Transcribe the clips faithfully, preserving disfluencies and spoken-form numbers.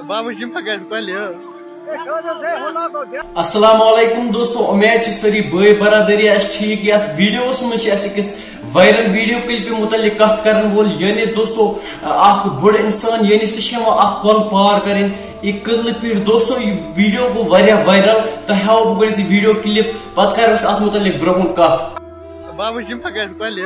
بابا جی ما گژھِ کۄلہِ؟ السلام علیکم دوستو، امید چھِ سٲری بٲے برادری آسہِ ٹھیٖک۔ یتھ ویڈیوس منٛز چھِ اَسہِ أکِس وائرل ویڈیو کلپہِ متعلق کتھ کرن وول، یعنی دوستو، اکھ بوٚڑ انسان، یعنی سُہ چھِ ہٮ۪وان اکھ کۄل پار کرٕنۍ۔ یہِ کٔدلہٕ پٮ۪ٹھ دوستو، یہِ ویڈیو گوٚو واریاہ وائرل۔ تۄہہِ ہاوو بہٕ گۄڈٕنیتھ یہِ ویڈیو کلپ، پتہٕ کرو أسۍ اتھ متعلق برونٛہہ کُن کتھ۔ بابا جی ما گژھِ کۄلہِ؟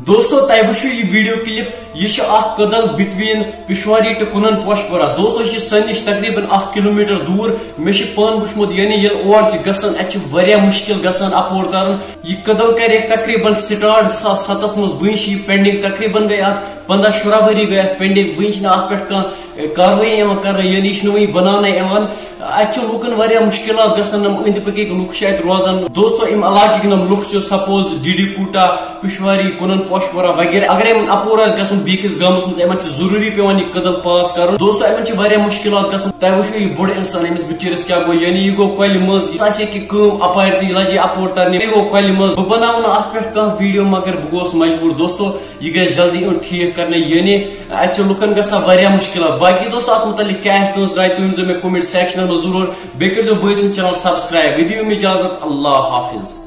دوستو، تۄہہِ وٕچھِو یہِ ویڈیو کلپ، یہِ چھُ اکھ کدل بٹوین پشواری تہٕ کنن پوشپورہ۔ دوستو، یہِ چھِ سۄ نِش تقریباً اکھ کلومیٹر دوٗر۔ مےٚ چھُ پانہٕ وٕچھمُت، یعنی ییٚلہِ اور چھِ گژھان، اَتہِ چھُ واریاہ مشکل گژھان اپور کرُن۔ یہِ کدل کرِ تقریباً سٹارٹ زٕ ساس ستس منٛز، وٕنہِ چھِ یہِ پینڈنگ، تقریباً گٔے اتھ پندہ شُراہ ؤری گٔے اتھ پینڈنگ، وٕنہِ چھِنہٕ اتھ پٮ۪ٹھ کانٛہہ کاروٲیی یِوان کرنہٕ، یعنی یہِ چھُنہٕ وٕنہِ بناونہٕ یِوان۔ اتہِ چھِ لوٗکن واریاہ مشکلات گژھان، یِم أنٛدۍ پٔکِکۍ لُکھ چھِ اتہِ روزان۔ دوستو، یِم علاقٕکۍ یِم لُکھ چھِ، سپوز ڈی ڈی کوٹا، پشواری، کنن پوشپورہ وغیرہ، اگر یِمن اپور آسہِ گژھُن بیٚکِس گامس منٛز، یِمن چھِ ضروٗری پٮ۪وان یہِ کدل پاس کرُن۔ دوستو، یِمن چھِ واریاہ مشکلات گژھان۔ تۄہہِ وٕچھِو یہِ بوٚڑ انسان، أمِس بِچٲرِس کیٛاہ گوٚو، یعنی یہِ گوٚو کۄلہِ منٛز، یہِ آسہِ ہے کینٛہہ کٲم اپارِ تہٕ یہِ لجہِ یہِ اپور ترنہِ، یہِ گوٚو کۄلہِ منٛز۔ بہٕ بناوٕ نہٕ اتھ پٮ۪ٹھ کانٛہہ ویڈیو، مگر بہٕ گوس مجبوٗر۔ دوستو، یہِ گژھِ جلدی یُن ٹھیٖک کرنہٕ، یعنی اتہِ چھِ لُکن گژھان واریاہ مشکلات۔ باقی دوستو، اتھ متعلق کیٛاہ آسہِ تُہنٛز راے، تُہۍ ؤنۍزیو مےٚ comment sectionس منٛز ضروٗر۔ بیٚیہِ کٔرۍزیو بٲے سُنٛد channel subscribe۔ ودِ دِیِو مےٚ اجازت، اللہ حافظ۔